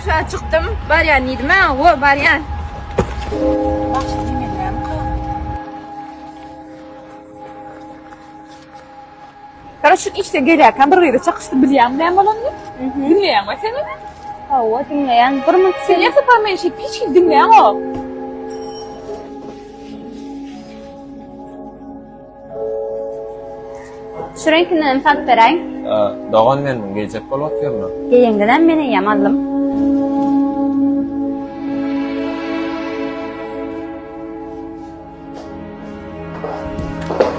şu wagt çykdym. Barýan diýdim-ä, hawa, barýan. Bagşy diýmelirämika? Gara şu işde gelýärkäm bir gyza çakyşdym bilýäňmi näme bolanyny? Diňleýäňmi sen ony? Hawa, diňleýän. Bir minut Sen her sapar meni şeýdip hiç hili diňleýäňok. Şu reňkinden salyp beräýiň. Dogan men muny geýjek bolup otyryn-a. Geýeňdenem men eýýäm aldym.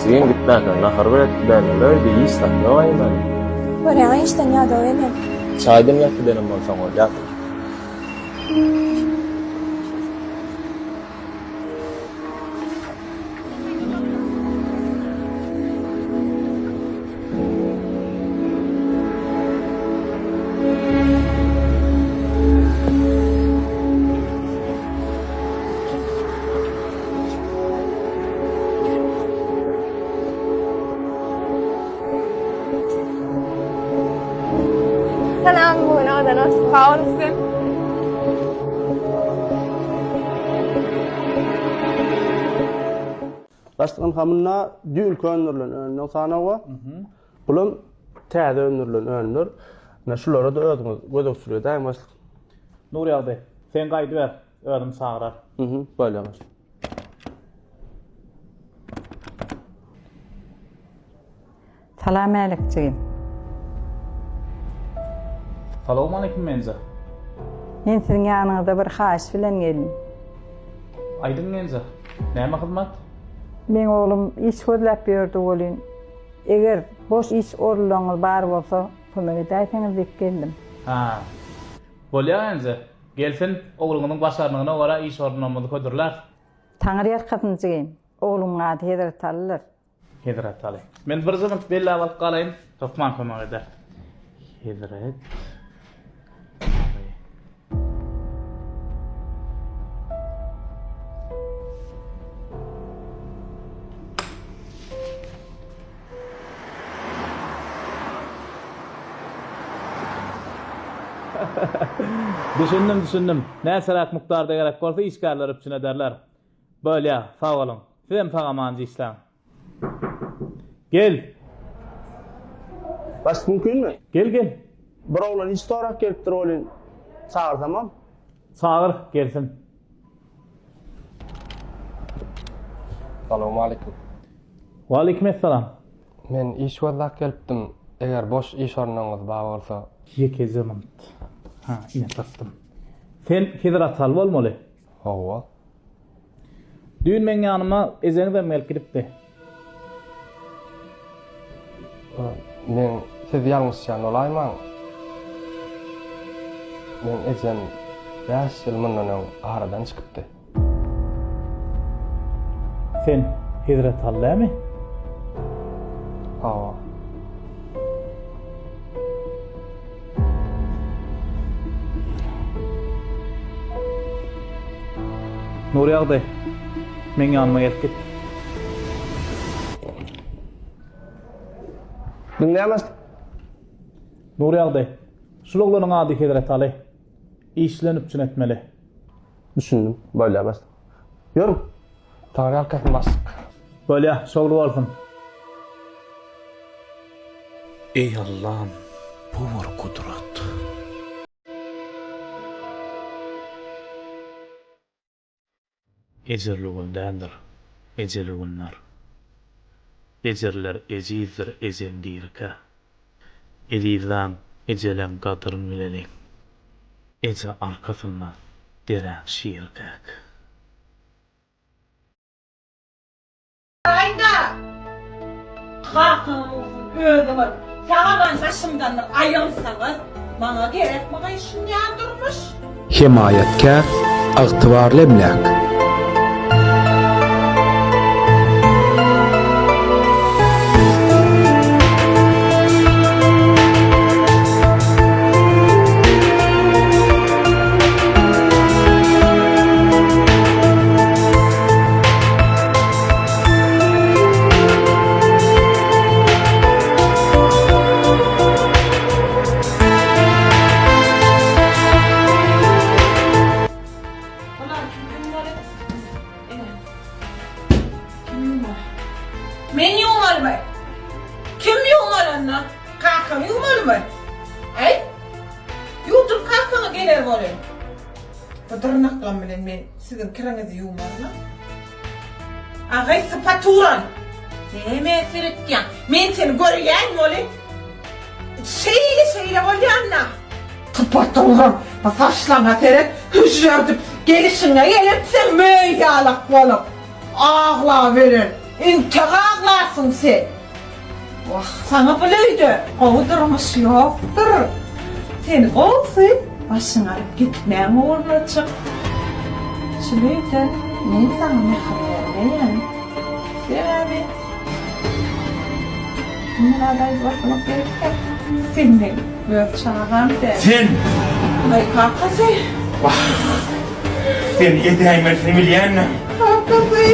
Jigim gitmänsoň nahar bir etdi dälmi öýde hiç zat ýok aýmany. Bolýa işden ýadaw eken. Çaý demläp gidenem bolsaň bolýar. Salam, bu gün owadan oturyp bolupsyn. Başlygyň hamyna düýnki öndürilen önümleň sanawy bar. Bulam täze öndürilen önümler. Ine şulara-da özüňiz gözegçilik edäýiň başlyk. Nurýagdy, sen gaýdyber, özüm çagyrar. Mhm, bolýar başlyk. Salam Mälik jigim. Salowmaleýkim Menza. Men siziň ýanyňyza bir haýyş bilen geldim. Aýdyň Menza, näme hyzmat? Meň oglum iş gözläp ýördi welin, eger boş iş orunlaryňyz bar bolsa, kömek edäýseňiz diýip geldim. Hä. Bolýar Menza. Gelsin, ogluňyzyň başarnygyna görä iş orunlarymyzy hödürläris. Taňry ýalkasyn jigim. Oglumyň ady Hezretalydyr. Hezretaly. Men bir jygynt belläp alyp galaýyn, hökman kömek eder. Hezret Aly. Düşündim, düşündim. Näçeräk mukdarda gerek bolsa işgärler üpjün ederler. Bolýa, sag boluň. Sizem sag-aman işläň. Gel! Başlyk mümkinmi? Gel, gel. Bir oglan iş sorap gelipdir welin, çagyrsamam? Çagyr, gelsin. Salowmaleýkim. Waleýkim essalam. Men iş gözläp gelipdim. Eger boş iş orunlaryňyz bar bolsa. Ýekeje minut. Ha, ine tapdym. Sen Hizir Ataly bolmaly. Hawa. Düýn meň ýanyma ejeňizem gelip gidipdi. Men siz ýalňyşýan bolaýmaň. Meň ejem bäş ýyl mundan öň aradan çykypdy. Sen Hezretaly dämi? Hawa. Nurýagdy, meň ýanyma gelip git. Diňleýän başlyk. Nurýagdy, şul oglanyň ady Hezretaly. Iş bilen üpjün etmeli. Düşündim. Bolýar başlyk. Ýörüň. Taňryýalkasyn başlyk. Bolýar, şowly bolsun. Eý Allam bu bir gudrat. Ejirli gün däldir, ejeli günler. Ejirler ejizdir ejeň dirikä. Ezizläň ejeleň gadyryn bileliň. Eje arkasynda derän şirkäk. Aýda! Kakaňyz bolsun, özüňiz sag-aman başymdan bir aýrylsaňyz, maňa gerekmi gyşynýan durmuş? Hemaýatkär, ygtybarly emläk. geler welin. Bu dyrnaklam bilen men siziň kiriňizi ýuwmaryn-a. Agaý sypaturan! Näme seretýäň? Men seni görýän welin, şeýle-şeýle bolýan-da. Sypaturan, bu saçlaňa seret, hüžžerdip gelişiňe gelipsiň möý ýalak bolup. Aglaberen, intek aglarsyň sen. Wah, saňa bul öýde gowy durmuş ýokdur. Sen gowusy başyňy alyp gitmäň ugruna çyk. Şul öýden men saňa mähir bermeýän. Sebäbi muny zat aýdyp oturmak gerekkä. Sen meň öz çagam däl. Sen! Aý, kakasy. Wah, sen edäýmelisini bilýän-dä. Kakasy.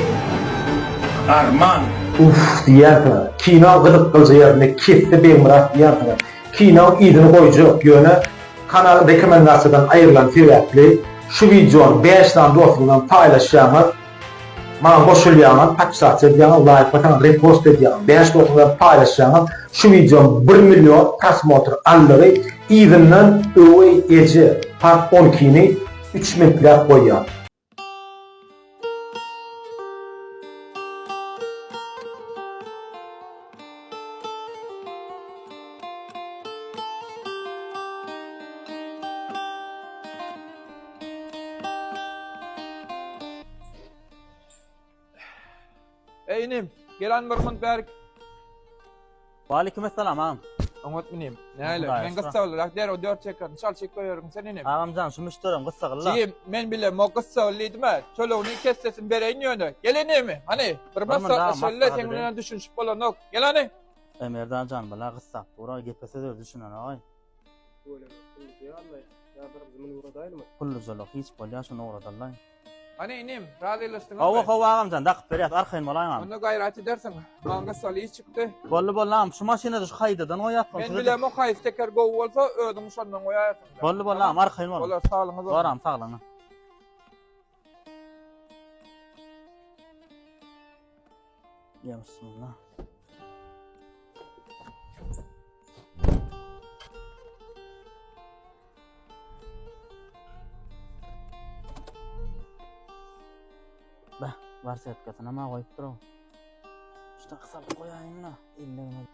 Arman. Uff diýýänsiňiz. Kinoň gyzyklyja ýerini kesdi Begmyrat diýýänsiňiz. Kinoň yzyny goýjak, ýöne kanalyň rekomendasiýadan aýrylany sebäpli şu wideony bäş sany dostuňyz bilen paýlaşýaňyz, maňa goşulýaňyz, podpisasiýa edýäňiz, laýk basaňyz, repost edýäňiz, bäş dostuňyz bilen paýlaşýaňyz, şu wideom bir million prosmotr aldygy, yzyndan Öweý eje part on ikini üç mintläp goýýan. Ey inim, gel bir munt bärik. Waleýkim essalam agam. Oňat inim. Näle? Hudaýa Men şükür. gyssaglyrak derrew dört çekerini çal çek goýaryn sen inim. Agamjan şu müşderem gyssagly. Jigim, men bilemok gyssagly diýdim-ä. Tölegini iki essesini bereýin ýöne. Gel inimi, hany, bir Bir munda maslahatlaşaly-le, maslahat seň edeýin. bilen düşünişip bolanok. Gel hany. Eý Merdan jan bala gyssap dur-a gepe söze düşünenok-aý. Pullujalyk hiç bolýa şuny ugradallaý. Hany inim, razylaşdyňyzmy? Hawa hawa agamjan dakyp berýäs arkaýyn bolaýyň agam. Onda gaýrat edersiň. Maňa gyssagly iş çykdy. Boldy boldy agam şu maşynada şu haýdadan goýarsyň. Men bilemok haýsy teker gowy bolsa özüň şondan goýaýarsyň. Boldy boldy agam arkaýyn boluň. Bolar saglygyňyz bolsun. Bor agam saglygyňa. Ya bismillah. Bah, bar setkasyna ma goýup dur. Şuda salyp goýaýyn-da, elligine.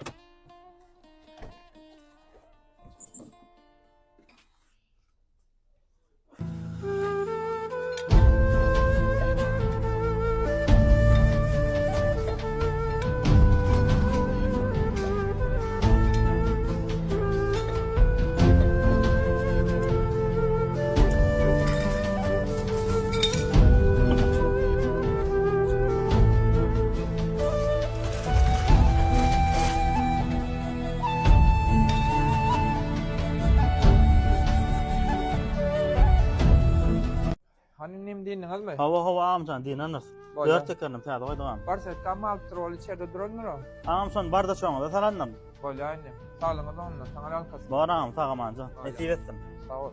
Hany inim dindiňizmi? Hawa hawa agamjan dinendir. Bolýar. Dört tekerinem täze goýduk agam. Bar setkamy alypdyr ol içerde durandyr o. Agam şony bardaçogyňyza salandym. Bolýar inim. Saglygyňyz onda, saňa ýalkasyn. Bor agam sag amanjan. Bolýar. Nesip etsin. Sag bol.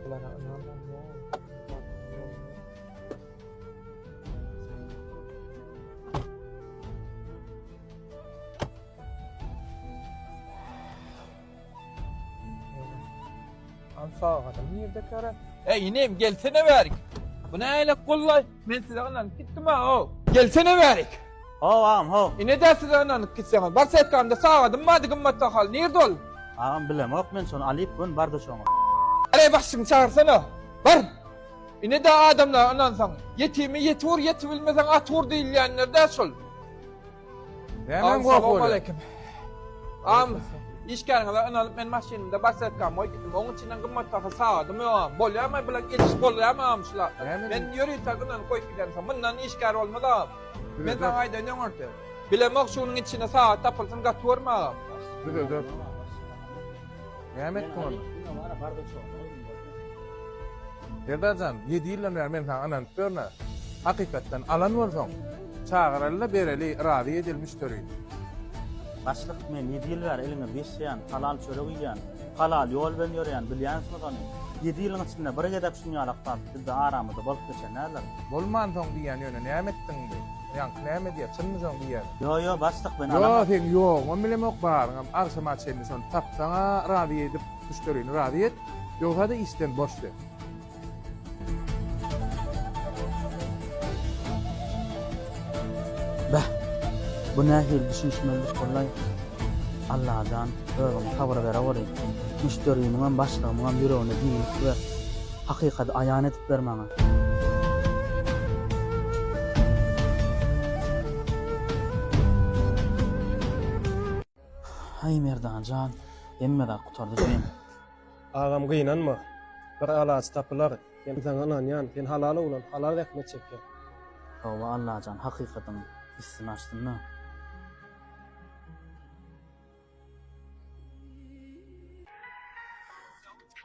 Bulara ynanmam ýok. An sagadym nirde kara? Ey inim gelsene bärik. Bu näle gullay? Men size ynanyp gitdim ha o. Gelsene bärik. How agam how. Ine de size ynanyp gitseňiz. Bar setkamda sagadym bardy gymmat bahaly. Nirde ol? Agam bilemok men şony alyp gün bardaçogyňa. Ere başyňy çagyrsana. Bar. Ine-de adamlara ynansaň, ýetimi ýeti ur, ýetibilmeseň at ur diýilýänler-dä şol. Nämäň goh bolýar? Aleýkum. Am, işgäriňize ynanyp men maşynymda basetkamy goýup gitdim. Oň içinden gymmatbaha sagadym ýok agam. Bolýarmy bular ediş bolýarmy agam şular? Men ýörite ynanyp goýup gidensoň, mundan işgär bolmaz agam. Men saňa aýdaýyn öňürti. Bilemok şunuň içinde sagat tapylsyn gaty görme agam. Düzeder. Näme etdiň ony? Serdarjan, ýedi ýyldan bäri men saňa ynanyp ýörün-ä. Hakykatdan alan bolsaň, çagyraly-da bereli, razy edeli müşderini. Başlyk, men ýedi ýyl bäri eliňizde işleýän, halal çörek iýýän, halal ýol bilen ýöreýän, bilýänsiňiz ony. Ýedi ýylyň içinde bir gezek şuny ýalak zat bizde aramyzda bolup geçen däldir. Bolmansoň diýýän ýöne näme etdiň indi? Ýaňky näme diýýär, çynmy şoň diýýäni? Ýo, ýo, başlyk, men Ýo, alamok. seň ýoguňam bilemok, baryňam. Agşama çenli şony tapsaň-a razy edip. Müşderini razy et, ýogsa-da işden boş sen. Beh, bu nähili düşünişmezlik bollaý? Allajan, özüň sabyr beraweri. Müşderimiňem, başlygymyňam ýüregine giňlik ber. Hakykaty aýan edip ber maňa. Aý Merdan jan, hemme zat gutardy jigim. Agam gynanma. Bir alaç tapylar. Men saňa ynanýan. Sen halal oglan, halal zähmet çekýäň. Toba Allajan hakykatyň üstüni açsynda.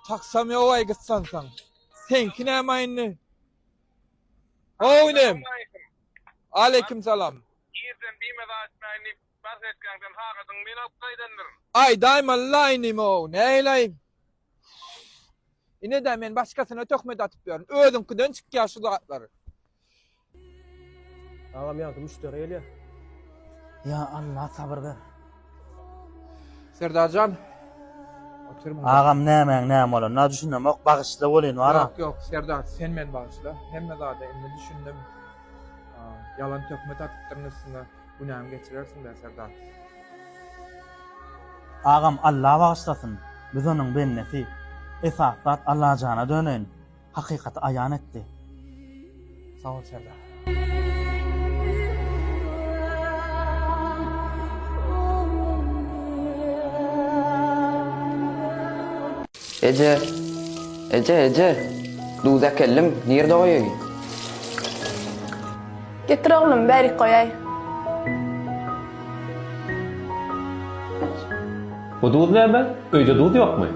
Taksam ýogaý gyssansaň. Seňki näme indi? How inim. Aleýkim salam. Irden bimaza etmäýin diýip bars etgäňden sagadyňy men alyp gaýdandyryn. Aýdaýmaly-la inim-ow, nähili? Ine-dä men başgasyna töhmet atyp ýörün. Özüňkiden çykýar şu zatlar. Agam ýaňky müşderi gelýär. Ýa Allah sabyr ber. Serdarjan. Otur munda. Agam nämäň näme bolanyna düşünemok bagyşla welin wara. Ýok ýok Serdar sen meni bagyşla. Hemme zada indi düşündim. Ýalan töhmet atypdyryn üstüňe. Günämi geçirersiň-dä Serdar. Agam Alla bagyşlasyn biz onuň bendesi. Esasy zat Allajana döneýin. Hakykaty aýan etdi. Sag bol Serdar. Eje, eje, eje, duz äkeldim, nirde goýaýyn? Getir oglum, bärik goýaý. Bu duz näme? Öýde duz ýokmy?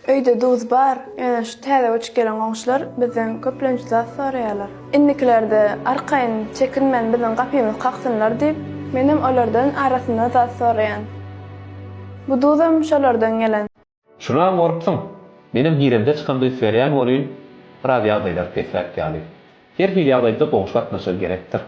Öýde duz bar, ýöne şu täze göçüp gelen goňşular bizden köplenç zat soraýarlar. Indikilerde arkaýyn, çekinmän biziň gapymyzy kaksynlar diýip, menem olardan arasynda zat soraýan. Bu duzam şolardan gelen. Şunam gorupsyň. Menem giremde çykamda üs berýän welin, biraz ýagdaýlar pesräk ýaly. Her hili ýagdaýda goňşy gatnaşygy gerekdir.